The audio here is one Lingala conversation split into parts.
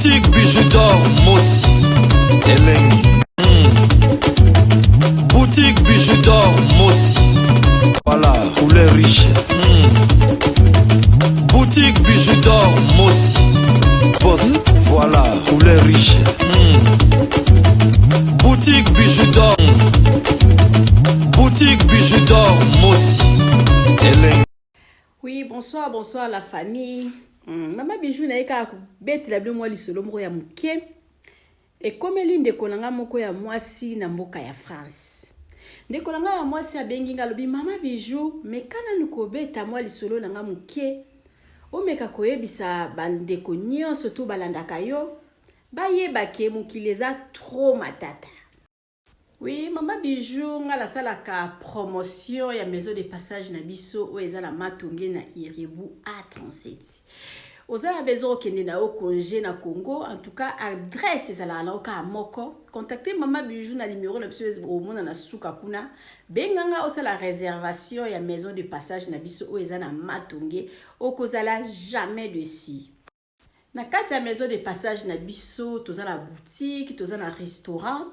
Boutique Bijou d'or Mossi Elengi. Boutique Bijou d'or Mossi. Voilà, couleur riche. Boutique Bijou d'or Mossi. Boss, voilà, couleur riche. Boutique Bijou d'or. Boutique Bijou d'or Mossi. Elengi. Oui, bonsoir, bonsoir la famille. Mama Bijou naye kaka kobetela bino mwa lisolo moko ya moke ekomeli ndeko na nga moko ya mwasi na mboka ya France. Ndeko na nga ya mwasi abengi nga, alobi: "Mama Bijou, meka nanu kobeta mwa lisolo na nga moke, omeka koyebisa bandeko nyonso to balandaka yo, bayeba ke mokili eza trop matata." Oui, Mama Bijou, nga nasalaka promotion ya maison de passage na biso oyo eza na Matonge na Irebu A37. Oza na besoin okende na yo congé na Congo, en tout cas adresse ezalaka na yo kaka moko: contacte Mama Bijou na numéro na biso omona na suka kuna. Benganga, osala réservation ya maison de passage na biso oyo eza na Matonge, okozala jamais déçu. Na kati ya maison de passage na biso, toza na boutique, toza na restaurant.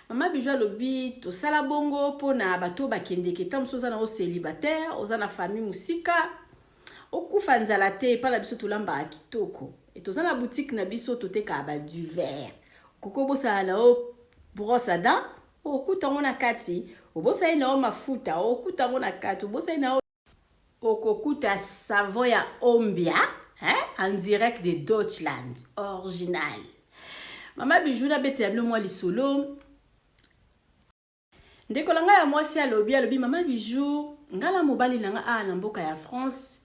Mama Bijou alobi tosala bongo mpona bato oyo bakendeke. Ntango mosusu oza na yo célibataire, oza na famille mosika, okufa nzala te. Epai na biso tolambaka kitoko. E toza na boutique na biso, totekaka badivers. Okoki obosana na yo brosse à dents, okuta yango na kati. Obosani na yo mafuta, okuta yango na kati. Obosani na yo, okokuta savon ya Ombia, hein? En direct de Deutschland, original. Mama Bijou nabetela bino mwa lisolo. Ndeko na ngai ya mwasi alobi: "Mama Bijou, ngai na mobali na ngai awa na mboka ya France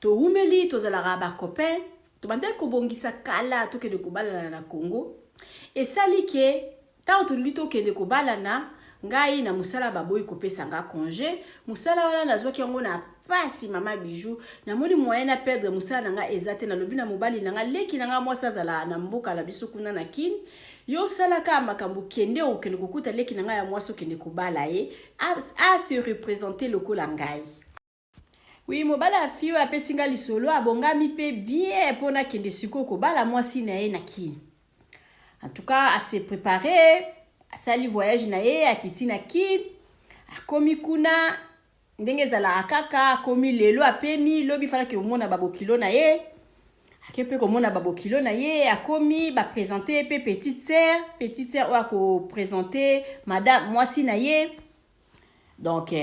towumeli, tozalaka bacopain, tobandaki kobongisa kala tokende kobalana na Congo. Esali ke ntango tolingi tokende kobalana, ngai na mosala baboyi kopesa nga congé. Mosala wana nazwaki yango na pasi. Mama Bijou, namoni moyen na perdre mosala na nga eza te. Nalobi na mobali na nga, leki na nga mwasi azala na mboka na biso kuna na Kine, yo osalaka makambo, kende, okende kokuta leki na ngai ya mwasi, okende kobala ye, ase représente lokola ngai." Oui, mobali ya fille oyo apesi nga lisolo, abongami mpe bien mpo nakende sikoyo kobala mwasi na ye na Kine. En tout cas ase préparé, asali voyage na ye, akiti na Kine, akomi kuna ndenge ezalaka kaka. Akomi lelo, apemi lobi, falaki komona babokilo na ye, ake mpe komona babokilo na ye. Akomi, baprésente ye mpe petite sœur, petite sœur oyo akoprésente madame mwasi na ye. Donc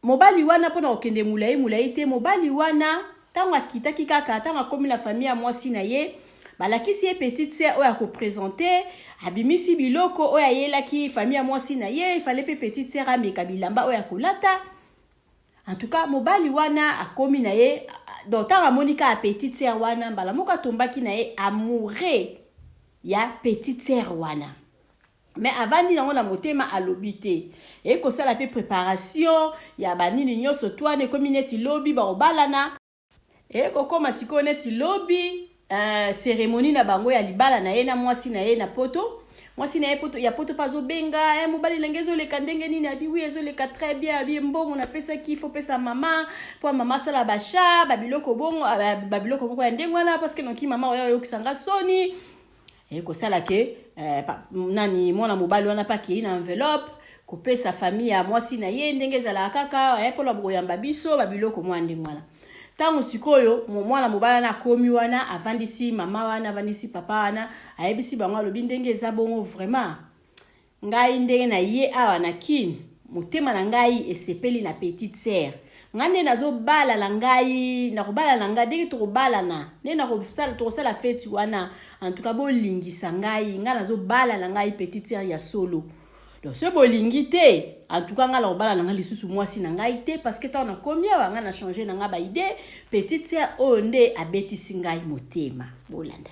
mobali wana, mpona kokende molai molai te, mobali wana ntango akitaki kaka, ntango akomi na famille ya mwasi na ye, balakisi ye petite sœur oyo akoprésente, abimisi biloko oyo ayelaki famille ya mwasi na ye. Efale mpe petite sœur ameka bilamba oyo akolata. En tout cas mobali wana akomi na ye, donc ntango amoni kaka petite sœur wana, mbala moko atombaki na ye amoureux ya petite sœur wana. Mais avandi nango na motema, alobi te. Ekosala mpe préparation ya banini nyonso to wana, ekomi neti lobi bakobalana. Ekokóma sikoyo neti lobi cérémonie na bango ya libala na ye na mwasi na ye na Poto. Mwasi na ye poto, ya Poto mpe azobenga: "Mobali ndenge ezoleka ndenge nini?" Abi: "Oui, ezoleka très bien." Abi: "Mbongo napesaki, fo pesa mama mpo mama asala basha babiloko bongo, babiloko moko ya ndenge wana, parce que noki mama oyo oyokisanga soni." Ekosala ke nani, mwana mobali wana mpe akei na enveloppe kopesa famille ya mwasi na ye, ndenge ezalaka kaka, mpona koyamba biso, babiloko mwa ndenge wana. Ntango sikoyo mwana mobali wana akomi wana, avandisi mama wana, avandisi papa wana, ayebisi bango, alobi: "Ndenge eza bongo, vraiment ngai ndenge na ye awa na Kine, motema na ngai esepeli na petite sœur. Ngai nde nazobala na ngai, nakobala na ngai, ndenge tokobalana, nde tokosala feti wana, en tout cas bolingisa ngai, ngai nazobala na ngai petite sœur ya solo. Donc soki bolingi te, en tout cas ngai nakobala na ngai lisusu mwasi na ngai te, parce que ntango nakomi awa, ngai na change na ngai baidées. Petite sœur oyo nde abetisi ngai motema." Bolanda,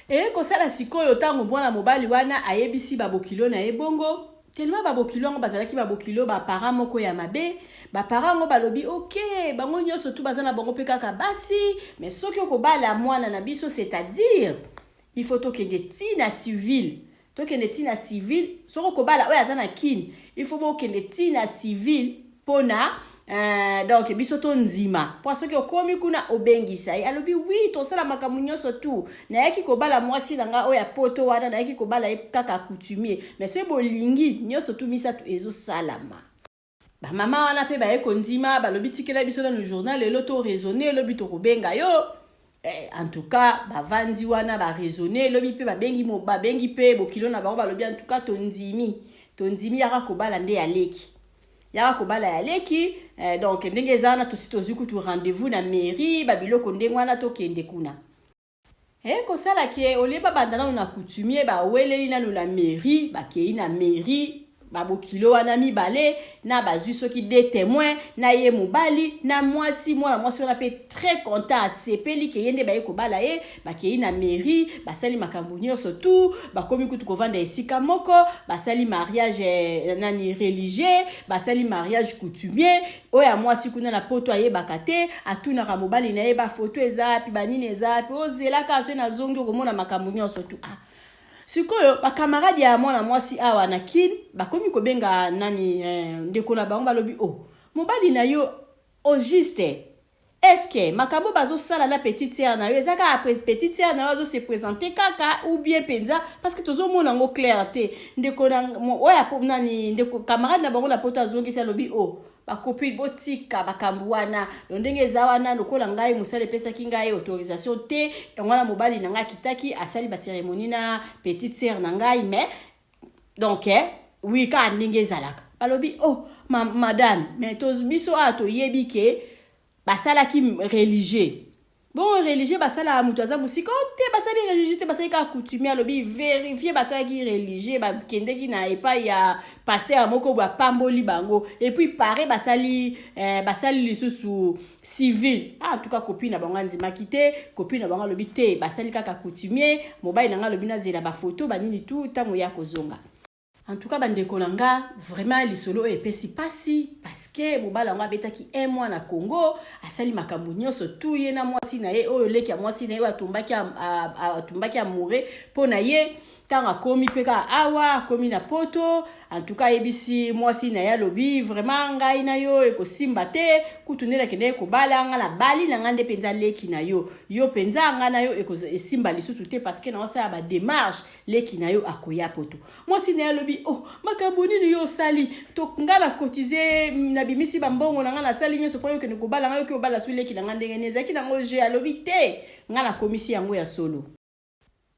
eye kosala sikoyo, ntango mwana mobali wana ayebisi babokilo na ye bongo, tellement babokilo yango bazalaki babokilo baparent moko ya mabe. Baparent yango balobi: "Ok, bango nyonso tu baza na bango mpe kaka basi, mais soki okobala mwana na biso, c'est-à-dire il faut tokende ntina civil, tokende ntina civil. Soki okobala oyo aza na Kine, il faut bokende ntina civil mpona Donc biso tondima, mpo soki okomi kuna obengisa ye. Alobi: "Oui, tosala makambo nyonso tu. Nayaki kobala mwasi na ngai oyo ya Poto wana, nayaki kobala ye kaka coutumier, mais soki bolingi, nyonso tu misato ezosalama." Bamama wana mpe baye kondima. Balobi: "Tikela biso nanu journal lelo, to raisonne, elobi tokobenga yo." En tout cas bavandi wana, baraisonne, elobi mpe babengi, babengi mpe bokilo na bango. Balobi: "En tout cas tondimi, tondimi, yaka kobala nde ya leki, yaka kobala ya leki." Donc ndenge eza wana, tosi tozwi kutu rendez-vous na mairie, babiloko ndenge wana, tokende kuna. Kosala ke olie babanda nanu na coutumier, baweleli nanu na mairie. Bakei na mairie, babokilo wana mibale na bazwi soki deux témoins, na ye mobali na mwasi. Mwana mwasi wana mpe très content, asepeli ke ye nde baye kobala ye. Bakei na mairie, basali makambo nyonso tu, bakomi kutu kovanda esika moko, basali mariage nani religieux, basali mariage coutumier. Oyo ya mwasi kuna na Poto ayebaka te, atunaka mobali na ye: "Bafoto eza api? Banini eza api?" "Ozelaka, soki nazongi okomona makambo nyonso tu." Ah, sikoyo bakamarade ya mwana mwasi awa na Kine bakomi kobenga nani, ndeko na bango. Balobi: "O oh, mobali na yo, au juste est-ce makambo bazosala na petite sœur na yo eza kaka petite sœur na yo azose présente kaka, ou bien mpenza? Parce que tozomona yango clair te." Ndeko na oyo nani, ndeko camarade na bango na Poto azongisi, alobi: "O oh, bakopi, botika bakambo wana. Lo ndenge eza wana, lokola ngai mosala epesaki ngai autorisation te, yango wana mobali na ngai akitaki, asali bacérémonie na petite sœur na ngai. Mais donc oui, kaka ndenge ezalaka." Balobi: "Oh madame, mais biso awa toyebi ke basalaki religieux. Bon, religieux basalaka moto aza mosika o te. Basali religieux te, basali kaka coutumier." Alobi: "Vérifie, basalaki religieux, bakendeki na epai ya pasteur moko boye, apamboli bango, et puis pare basali lisusu civil." Ah, en tout cas copine na bango andimaki te. Copine na bango alobi: "Te, basali kaka coutumier. Mobali na ngai alobi nazela bafoto, banini tu, ntango ya kozonga." En tout cas bandeko na nga, vraiment lisolo oyo epesi mpasi, parce que mobali yango abetaki un mois na Congo, asali makambo nyonso tu, ye na mwasi na ye oyo, leki ya mwasi na ye oyo atumbaki amoure mpo na ye. Ntango akomi mpe kaka awa, akomi na Poto, en tout cas ayebisi mwasi na ye, alobi: "Vraiment ngai na yo ekosimba te. Kutu nde nakendeki kobala, nga na bali na ngai nde mpenza leki na yo. Yo mpenza, ngai na yo esimba lisusu te, parce que naosala badémarche, leki na yo akoya Poto." Mwasi na ye alobi: "Oh, makambo nini yo osali? To ngai na cotiser, nabimisi bambongo na ngai, nasali nyonso mpo yo okende kobala ngai. Oki obala su leki na ngai, ndenge nini? Ezalaki nango je." Alobi: "Te, ngai nakomisi yango ya solo."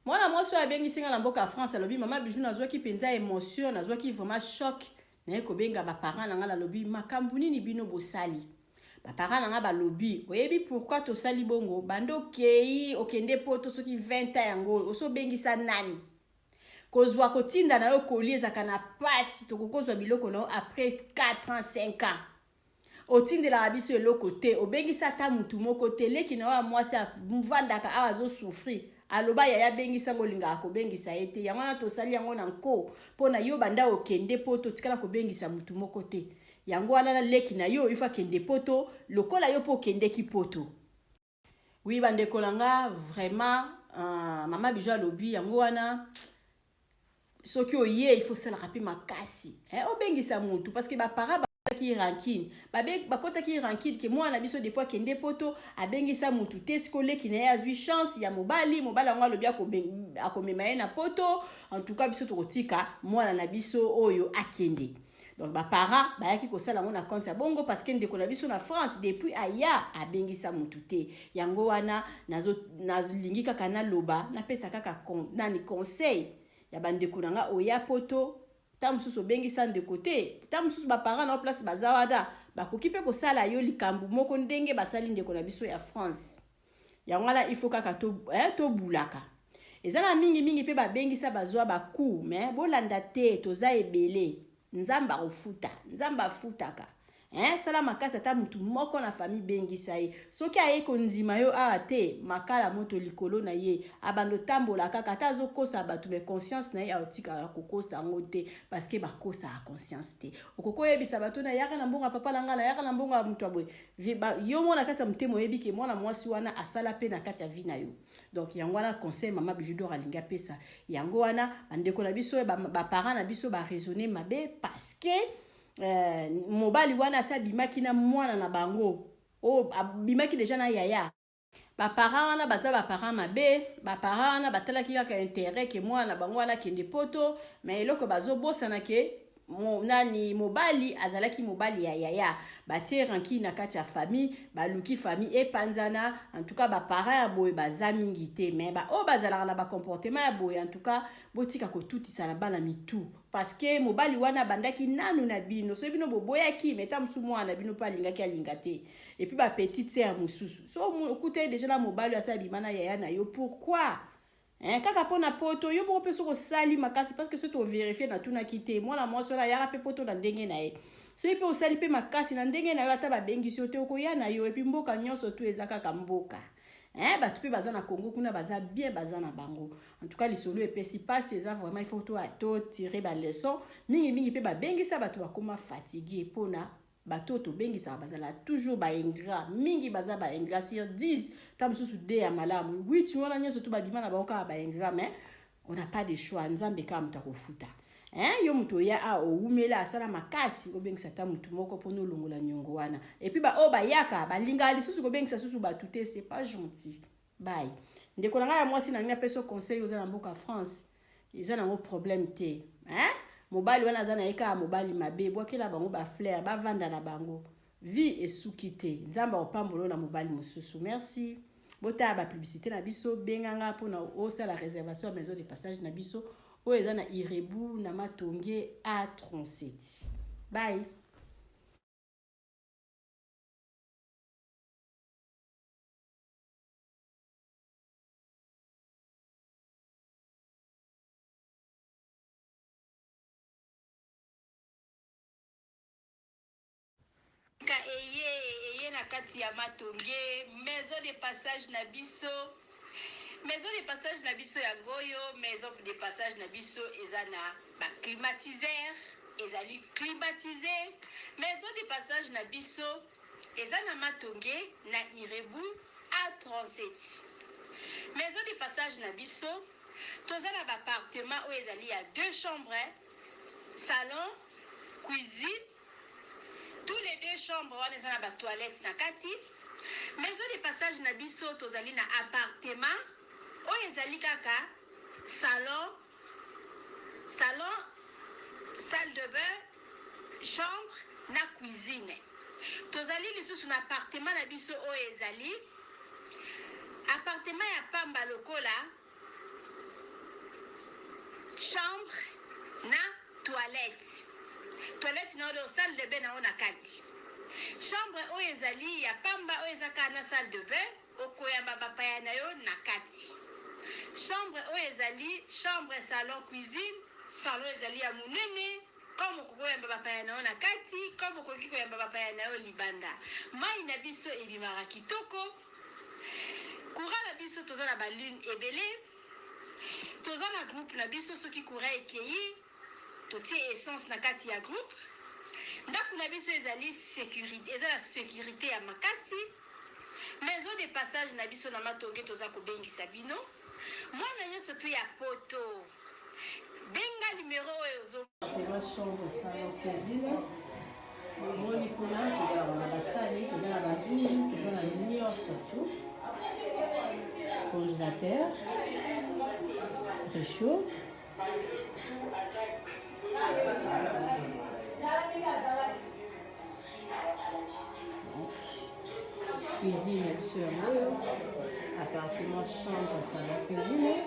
Mwana mwasi oyo abengisi nga na mboka ya France alobi: "Mama Bijou, nazwaki mpenza émotion, nazwaki vraiment choc. Naye kobenga baparent na ngai, nalobi: makambo nini bino bosali? Baparent na ngai balobi: oyebi pourquoi tosali bongo? Banda okei, okende Poto soki 20 ans, yango osobengisa nani? Kozwa kotinda na yo koli ezalaka na pasi. Tokokozwa biloko na yo après 4 ans, 5 ans. Otindelaka biso eloko te, obengisa ata mutu moko te. Leki na yo ya mwasi avandaka awa, azosouffrir. Aloba: yaya, abengisa ngo, olingaka kobengisa ye te. Yango wana tosali yango na nko mpo na yo. Banda okende Poto, otikala kobengisa mutu moko te. Yango wana na leki na yo ifo akende Poto lokola yo mpo okendeki Poto." Oui, bandeko na nga, vraiment mama Bijou alobi yango wana: soki oye, il faut osalaka mpe makasi, obengisa mutu, parce que baparent bakotaki rancune, bakotaki rancune ke mwana biso depuis akende Poto abengisa mutu te. Siko leki na ye azwi chance ya mobali, mobali yango alobi akomema ye na Poto. En tout cas biso tokotika mwana na biso oyo akende. Donc baparent bayaki kosala yango na compte ya bongo, parce que ndeko na biso na France, depuis aya, abengisa mutu te. Yango wana nalingi kaka naloba, napesa kaka nani, conseil ya bandeko na nga: oya Poto, ta mosusu obengisa ndeko te, ta mosusu baparent na place baza wana bakoki mpe kosala yo likambo moko ndenge basali ndeko na biso ya France. Yango wana il faut kaka tobulaka to. Eza na mingimingi mpe babengisa, bazwa baku, me bolanda te. Toza ebele, Nzambe akofuta, Nzambe afutaka, hein? Sala makasi, ata mutu moko na famille, bengisa ye. Soki aye kondima yo awa te, makala moto likolo na ye, abanda otambola kaka. Ata azokosa bato, mais conscience na ye aotikala kokosa yango te, parce que bakosaka conscience te. Okoki oyebisa bato: na yaka na mbongo ya papa na ngai, nayaka na mbongo ya moto ya boye. Yo mona kati ya motema oyebi ke mwana mwasi wana asala mpe na kati ya vie na yo. Donc yango wana conseil mama Bijou d'Or alingi apesa. Yango wana bandeko na biso, baparent na biso baraisonne mabe, parce que euh, mobali wana asi abimaki na mwana na bango oyo abimaki deja na yaya. Baparent wana baza baparent mabe, baparent wana batalaki kaka intérêt ke mwana na bango wana akende poto, mais eloko bazobosana ke nani mobali azalaki mobali ya yaya. Batie rancune na kati ya famille, baluki famille epanzana. En tout cas, baparent ya boye baza mingi te, mais baoyo bazalaka na bacomportement ya boye, en tout cas, botika kotutisa na bana mitu, parce que mobali wana abandaki nanu na bino. Soki bino boboyaki, mais ta mosusu mwana na bino mpe alingaki alinga te. Et puis bapetite sœur mosusu, so okutani déjà na mobali oyo asala bima na yaya na yo, pourquoi, hein? Kaka mpo na poto, yo moko mpe soki osali makasi, parce que soki tovérifier, natunaki te, mwana mwasi wana ayaka mpe poto na ndenge na ye. Soki mpe osali mpe makasi na ndenge na yo, ata babengisi yo te, okoya na yo. Et puis mboka nyonso tu eza kaka mboka, hein? Bato mpe baza na Congo kuna, baza bien, baza na bango. En tout cas, lisolo epesi mpasi. Eza vraiment, il faut totirer baleçon mingimingi. Mpe babengisa bato bakóma fatigué mpona bato oyo tobengisaka, bazala toujours baingrat mingi, baza baingrat. Sur 10, ta mosusu 2 ya malamu, 8 wana nyonso to babima na bango kaka baingrat. Mais on n'a pas de choix, Nzambe kaka moto akofuta, hein? Yo moto oya a owumela, asala makasi, obengisa ata motu moko mpona olongola niongo wana. Et puis baoyo bayaka balingaka lisusu kobengisa susu bato te, c'est pas gentil. Bai ndeko na ngai ya mwasi, na ngai apesa conseil: oza na mboka France, eza nango problème te, hein? Mobali wana aza na ye kaka mobali mabe, bwakela bango bafleur, bavanda na bango, vie esuki te. Nzambe akopambola na mobali mosusu. Merci. Botala bapublicité na biso, benganga mpona osala réservation ya maison de passage na biso oyo eza na Irebu na Matonge A37. Bye. Ka eye eye na kati ya Matonge, maison de passage na biso. Maison de passage na biso yango oyo. Maison de passage na biso eza na baclimatiseur, ezali climatisé. Maison de passage na biso eza na Matonge na Irebu A37. Maison de passage na biso, toza na baappartement oyo ezali ya deux chambres, salon, cuisine. Tous les deux chambres wana eza na batoilette na kati. Maison de passage na biso, tozali na appartement oyo ezali kaka salon, salle de bain, chambre na cuisine. Tozali lisusu na appartement na biso oyo ezali appartement ya pamba lokola chambre na toilette na oyo salle de bain na oyo na kati. Chambre oyo ezali ya pamba, oyo eza kaka na salle de bain, okoyamba bapaya na yo na kati. Chambre oyo ezali chambre, salon, cuisine. Salon ezali ya monene, comme okoki koyamba bapaya na yo na kati, comme okoki koyamba bapaya na yo libanda. Mai na biso ebimaka kitoko. Courant na biso, toza na balune ebele, toza na groupe na biso. Soki courant ekei, totie essence na kati ya groupe. Ndako na biso ezali sécurité, eza na sécurité ya makasi. Maison de passage na biso na Matonge, toza kobengisa bino, mwana nyonso to ya poto, benga numero oyo ozo Appartement, chambre, salon, cuisine. Omoni kuna tozalaka na basani, toza na banzungu, toza na nyonso tu, congélateur, réchaud. Cuisine na biso yango oyo, appartement, chambre, salon, cuisine.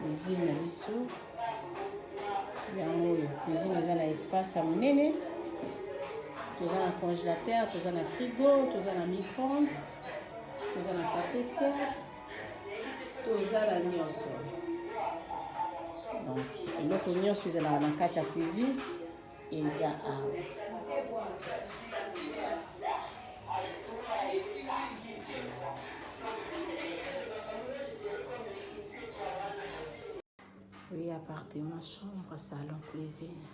Cuisine na biso yango oyo. Cuisine eza na espace ya monene. Toza na congélateur, toza na frigo, toza na micro-ondes, toza na cafetière, toza na nyonso. Donc eloko nyonso ezalaka na kati ya cuisine eza awa. Oui, appartement, chambre, salon, cuisine.